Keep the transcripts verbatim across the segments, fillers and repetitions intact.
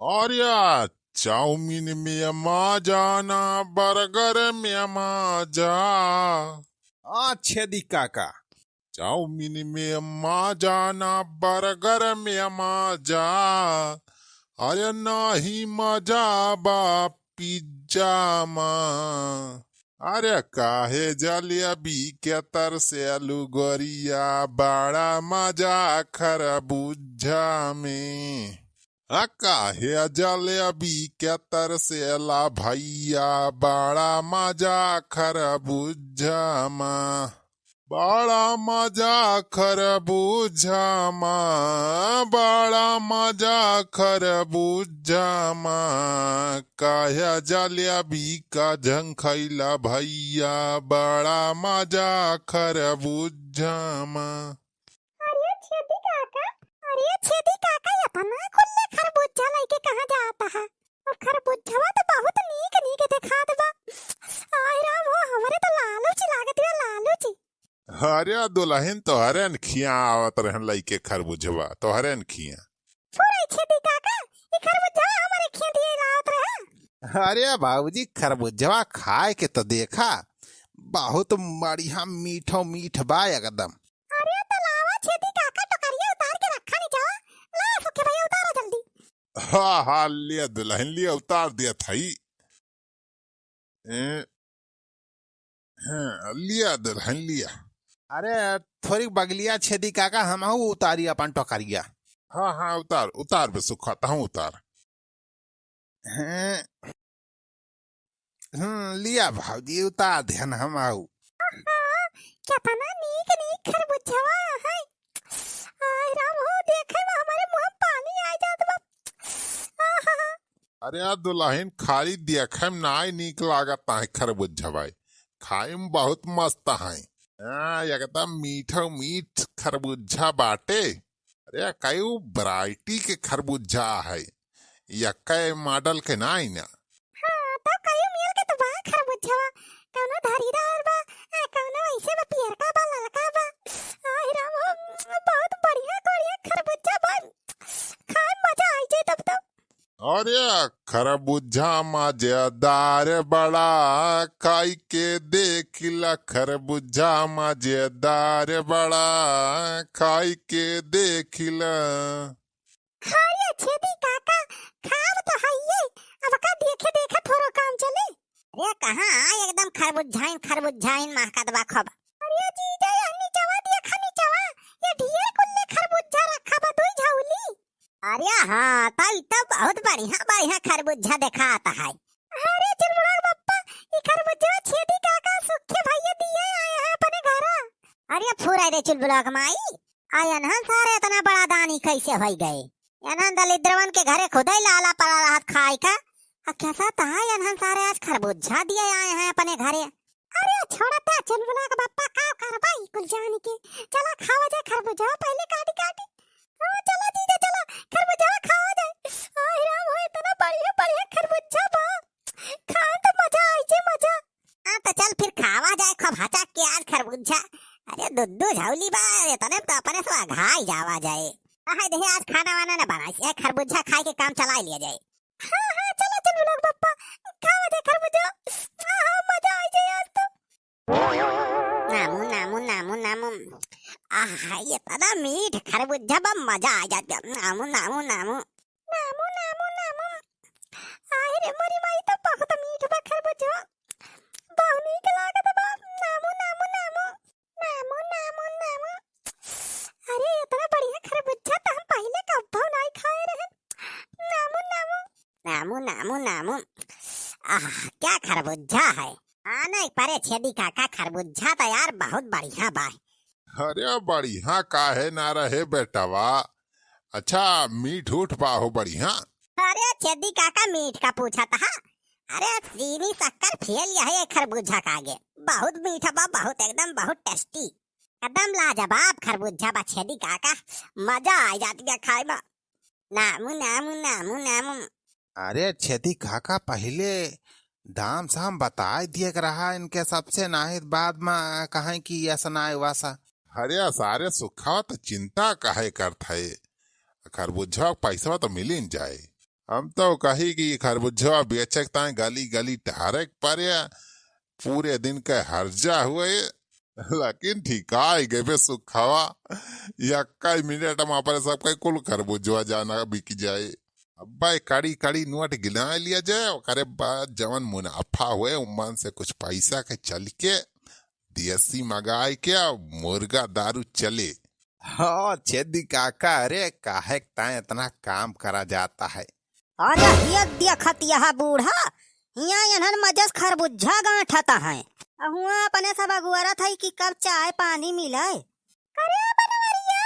अरे, चाउमीन में मजा ना, बर्गर में मजा। आ छेदी काका, चाउमीन में मजा ना, बर्गर में मजा। अरे, नाही मजा बा पिज्जा में। अरे, काहे जलेबी के तरसेलू गोरिया, बड़ा मजा खरबूजा में। आ काहे जलेबी के तरसेला भैया, बड़ा मजा खरबूजा में। बड़ा मजा खरबूजा में, बड़ा मजा खरबूजा में। काहे जलेबी का झंखैला भैया, बड़ा मजा खरबूजा में। अरे छेदी काका, अरे छेदी काका, एतना कुल्ले खरबूजा लइके कहाँ जात हा? और खरबूजवा तो बहुत नीक नीक देखात बा। आय राम हो, हमरे तो लालूची लागत बा, लालूची। अरे दुलहिन, तोहरे न खिया आवत रहन लइके खरबूजवा, तोहरे न खिया। फुरै छेदी काका, ई खरबूजवा हमरे खिया दिए आवत रहा। अरे बाबूजी, खरबूजवा खाए के तो देखा, बहुत बढ़िया मीठो मीठ बा एकदम। अरे तो लावा छेदी काका, टोकरिया उतार के रखा नीचवा। ला सुखे भैया, उतारा जल्दी। हाँ, हाँ, लिया दुलहिन, लिया, उतार दिया थाई। ए, हाँ, लिया दुलहिन, लिया। अरे, थोड़ी बगलिया छेदी काका, हमहू उतारी अपन टोकरिया। हाँ, हाँ, उतार, उतार बे सुखा, तहूँ उतार। हैं? हम्म, लिया भौजी, उतार देहन हम आऊ। आहा, केतना नीक नीक खरबूजवा है। आय राम हो, देखे में हमरे मुँह में पानी आ जात बा। आहा। अरे यार दुलहिन, खाली देखे में नाई नीक लागत है खरबूजवा, खाए में बहुत मस्त है। हाँ, एकदम मीठो मीठ खरबूजा बाटे। अरे, कई variety के खरबूजा है, यक्कै model के नाई ना। हाँ, तो कई मेल के तो बा खरबूजवा, कौनो धारीदार बा, आ, कौनो ऐसे बा, पियरका बा, ललका बा। आय राम हो, बहुत बढ़िया, बढ़िया खरबूजा बा, खाए में मजा आई जाए तब तो। अरे खरबूजा मजेदार बड़ा, खाई के देखिला खरबूजा मजेदार बड़ा, खाई के देखिला। अरे छेदी काका, खाब तो हइये, अब का देखे देखे थोड़ो काम चले। अरे कहाँ, एकदम खरबूजाइन खरबूजाइन महकत बा खूब। अरे जीजा, ये नीचवा देखा, नीचवा, ये ढेर कुल्ले खरबूजा रखा बा, दुई झौली। अरे हाँ, त ई त बहुत बढ़िया, बढ़िया खरबूजा देखात है। अरे चुलबुलवा के बप्पा, ई खरबूजा छेदी काका सुखे भैया दिए आए हैं अपने घरा। अरे फुराई रे चुलबुलवा के माई, आ एनहन सारे इतना बड़ा दानी कैसे होई गए? एनहन दलिद्रवन के घरे खुदे लाला पड़ा रहत खाए का। आ कैसा तहा एनहन सारे आज खरबूजा दिए आए हैं अपने घरे। अरे छोड़ा त चुलबुलवा के बप्पा, का करबा ई कुल जानी के। चला खावा जाए खरबूजा पहले काटी काटी। हाँ, चला जीजा, चला, खरबूजा खावा जाए। आय राम हो, इतना बढ़िया, बढ़िया खरबूजा बा। खाए तो मजा आई जे, मजा। हाँ, तो चल फिर खावा जाए खूब हचक के आज खरबूजा। अरे दुद्दू झौली बा, इतने तो अपने से अघाई जावा जाए। हाँ, देहे आज खाना वाना ना बनाई, ये खरबूजा खाए के काम चला लिया जाए। हाँ, हाँ, चला चल लोग बप्पा, खावा जाए खरबूजा। हाँ, हाँ, मजा आई जाए आज तो। नामू, नामू, नामू, नामू। आहा, ये इतना मीठ खरबूजा बा, मजा आ जात बा। नामू, नामू, नामू। नामू, नामू, नामू। आहि रे मोरी माई, तो बहुत मीठ बा खरबूजा। बहुत नीक लागत बा। नामू, नामू, नामू। नामू, नामू, नामू। अरे, इतना बढ़िया खरबूजा तो हम पहले कब्बो नाई खाए रहन। नामू, नामू। नामू, नामू, नामू। आह, क्या खरबूजा है। हाँ, नहीं, परे छेदी काका, खरबूजा तो यार बहुत बढ़िया बा। अरे, बढ़िया काहे ना रहे बेटवा? अच्छा, मीठ उठ बा हो बढ़िया? अरे, छेदी काका, मीठ का पूछत हा? अरे, चीनी शक्कर फेल यह है खरबूजा का आगे। बहुत मीठा बा, बहुत, एकदम बहुत tasty। एकदम लाजवाब खरबूजा बा छेदी काका, मजा आ जात बा खाए में। नामू, नामू, नामू, नामू। अरे छेदी काका, पहिले दाम साम बताए दिए के रहा इनके सबसे, नाहीं बाद में कहें कि ऐसा ना वैसा। अरे सारे सुखा तो चिंता काहे करत है, खरबूजा पैसा तो मिल ही जाए। हम तो कही कि खरबुज्जवा बेचे के ताई गली गली टहरे के परे, पूरे दिन के हर्जा हुए, लेकिन ठिकाई गए बे सुखवा। यक्का मिनट में अपने सबके कुल खरबुज्जवा जाना बिक जाए। अब्बा, कड़ी कड़ी नोट गिनाए लिया जाए, ओकरे बाद जवन मुनाफा हुए, उमन से कुछ पैसा के चल के देसी मंगाए के मुर्गा दारू चले। हो छेदी काका, अरे काहे ताए इतना काम करा जाता है? अरे हिया देखत यह बूढ़ा, हिया इन्हन मजस खरबुज्जा गांठत है। हुआ अपने सब अगुअरत है कि कब चाय पानी मिले। करे बनवरिया,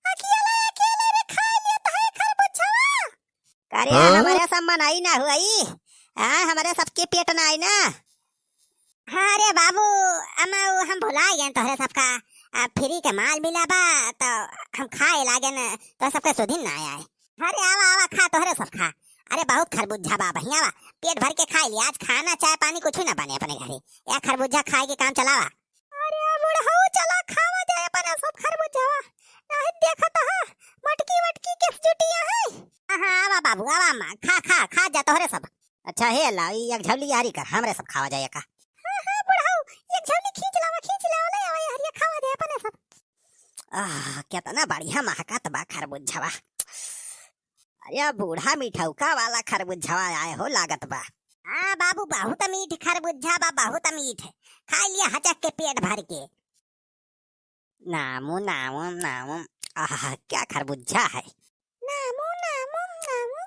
अकेले अकेले रे खा लेत है खरबुज्जवा। करे हाँ? हमरे सब मनई ना हुई, आ, हमरे सबके पेट ना आई ना। अरे बाबू, अमा उ हम भुला गए तोहरे सबका। आ, फ्री के माल मिला बा, तो हम खाए लागे न, तो सबके सुधिन ना आए। अरे आवा, आवा, खा, तोहरे सब खा। अरे बहुत खरबुज्जा बा, बढ़िया बा, पेट भर के खाए लिया। आज खाना, चाय, पानी कुछ ना बने अपने घरे, या खरबुज्जा खाए के काम चलावा। अरे बुढ़ऊ, चला खावा जाए अपने सब खरबुज्जावा। नहीं देखत ह, मटकी वटकी किस जुटिया है। हाँ, हाँ, आवा बाबू, आवा अम्मा, खा, खा, खा जा तोहरे सब। अच्छा हे अल्लाह, ई एक झौली यारी कर, हमरे सब खावा जाए का। हाँ, हाँ, बुढ़ऊ, एक झौली खींच लावा, खींच लावा, ले आवा, यार, ये खावा जाए अपने सब। आह, केतना बढ़िया महकत बा खरबुज्जवा। अरे बूढ़ा मिठौका वाला खरबुज्जवा आए हो लागत बा। हाँ बाबू, बहुत मीठ खरबुज्जा बा, बहुत मीठ। खा लिया हचक के पेट भर के। नामू, नामू, नामू। आहा, क्या खरबुज्जा है। नामू, नामू, नामू।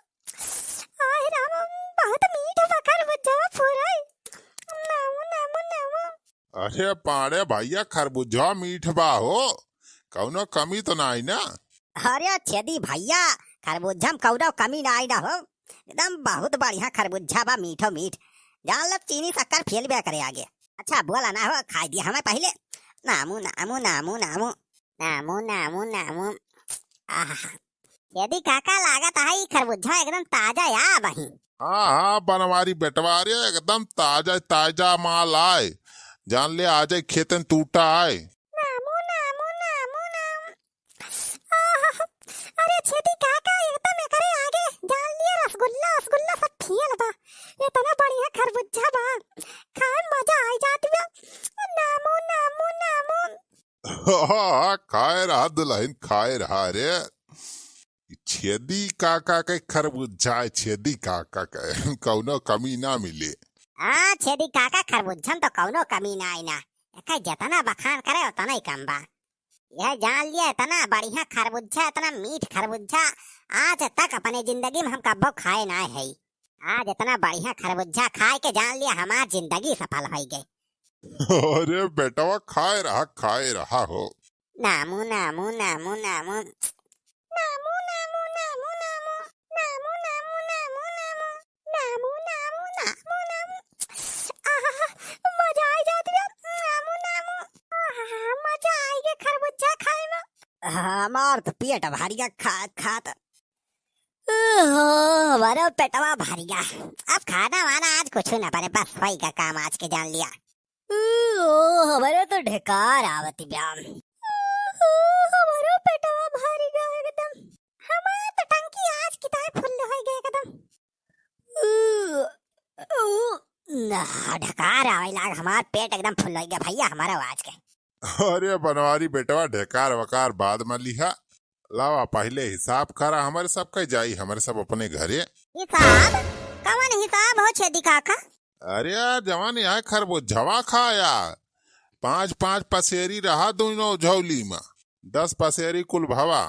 आह राम, बहुत मीठ बा खरबुज्जा पूरा। नामू, नामू, नामू। अरे पाड़े भैया, खरबुज्जा मीठ बा हो, कौनो कमी तो नाई ना? अरे छेदी भैया, खरबुज्जा में कौनो कमी नाई ना हो, एकदम बहुत बढ़िया खरबुज्जा बा, मीठो मीठ। जान लो चीनी शक्कर फेल बे करे आगे। अच्छा बोला ना हो, खाई दिया हमें पहले। नामू, नामू, नामू, नामू। नामू, नामू, नामू। आहा। छेदी काका, लागत है ई खरबुज्जा एकदम ताजा या बही। हाँ, हाँ, बनवारी बेटवा रे, एकदम ताजा, ताजा माल आए। जान ले, आज ही खेतन टूटा आए। नामू, नामू, नामू, नामू। आहा, अरे छेदी काका, एकदम एकरे आगे जान लिया रसगुल्ला, रसगुल्ला सब फेल बा। इतना बढ़िया खरबुज्जा बा, खाए में मजा आई जात बा। नामू, नामू, नामू। खाए रहा दुल्हन, खाए रहा रे। छेदी काका के खरबुज्जा है, छेदी काका के कौनो कमी ना मिले। हाँ, छेदी काका, खरबुज्जा में तो कौनो कमी ना आई ना। एकर जितना बखान करे उतना ही कम बा। यह जान लिया, इतना बढ़िया खरबुज्जा, इतना मीठ खरबुज्जा आज तक अपने जिंदगी में हम कब्बो खाए ना है। आज इतना बढ़िया खरबुज्जा खाए के जान लिया हमार जिंदगी सफल होई गई। अरे बेटवा, खाए रहा, खाए रहा हो। नामू, नामू, नामू, नामू। नामू, नामू, नामू, नामू। नामू, नामू, नामू, नामू। नामू, नामू, नामू, नामू। आहा, मजा आ जात बा। नामू, नामू। आहा, मजा आ गया खरबुज्जा खाए में। हमार तो पेट भर गया खात खात। ओहो, हमारो पेटवा भर गया। अब खाना वाना आज कुछ ना बने, बस होई का काम आज के जान लिया। ओ, हमरे तो ढेकार आवत बा। ओ, हमरो पेटवा भारी गा एकदम। हमार तो टंकी आज की तरह फुल होई गए एकदम। ओ, ओ, ना, ढेकार आवे लाग, हमार पेट एकदम फुल होई गया भैया, हमारा आज के। अरे बनवारी बेटवा, ढेकार वकार बाद में लिहा। लावा, पहिले हिसाब करा, हमरे सब के जाई, हमरे सब अपने घरे। हिसाब? कवन हिसाब हो छेदी काका? अरे यार, जवान यहाँ खरबुज्जवा खाया, पाँच पाँच पसेरी रहा दोनों झौली में, दस पसेरी कुल भवा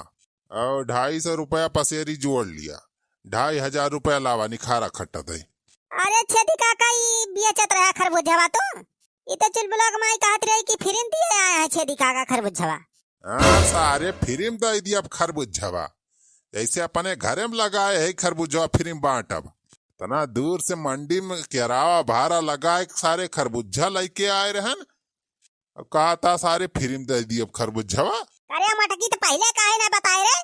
और ढाई सौ रुपया पसेरी जोड़ लिया, ढाई हजार रुपया लावा निखारा खट्टा दई। अरे छेदी काका, ई बेचत रहा खरबुज्जवा तो? ई तो चुलबुला के माई कहत रही कि फ्री में दिए आए हैं छेदी काका खरबुज्जवा। हाँ, सारे फ्री में दे दिया अब खरबुज्जवा। जैसे अपने घरे में लगाए है खरबुज्जवा फ्री में बांटब। इतना दूर से मंडी में किराया भाड़ा लगाए के सारे खरबुज्जा लेके आए रहन। अब कहा था सारे फ्री में दे दिए अब खरबुज्जवा। अरे मटकी तो पहले काहे ना बताए रे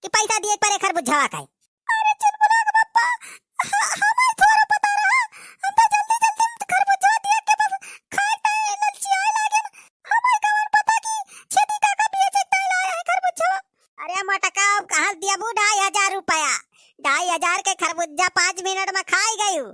कि पैसा दिए परे खरबुज्जवा का है। अरे चुलबुला के पप्पा, ह-, हमें थोड़ा पता रहा। हम तो जल्दी जल्दी में खरबुज्जा देख के बस खाए ताई ललचियाए लागे। हमें कवन पता कि छेदी काका बेचे ताई लाया है खरबुज्जा। अरे मोटका, अब कहाँ से दिया बू ढाई हजार रुपया? ढाई हजार के खरबुज्जा पाँच मिनट मा खाई गयू।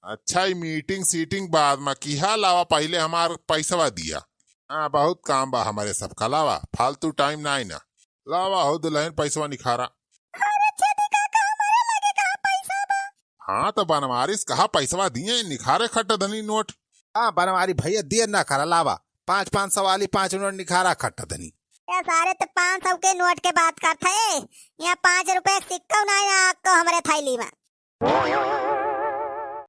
अच्छा, ई मीटिंग सीटिंग बाद मा किहा, लावा, पहिले हमार पैसवा दिया। हाँ, बहुत काम बा हमरे सबका, लावा, फालतू टाइम नाई ना। लावा हो दुलहिन, पैसवा निखारा। अरे छेदी काका, हमरे लगे कहाँ पैसा बा? हाँ, त बनवारिस कहा पैसवा दिए, निखारे खट्ट धनी नोट। हाँ, बनवारी भइया, देर ना करा, लावा, पाँच पाँच सौ वाली पाँच नोट निखारा खट्ट धनी। ए सारे, त पाँच सौ के नोट के बात करत है, यहाँ पाँच रुपया सिक्का नाई ना आपको हमरे थैली मा।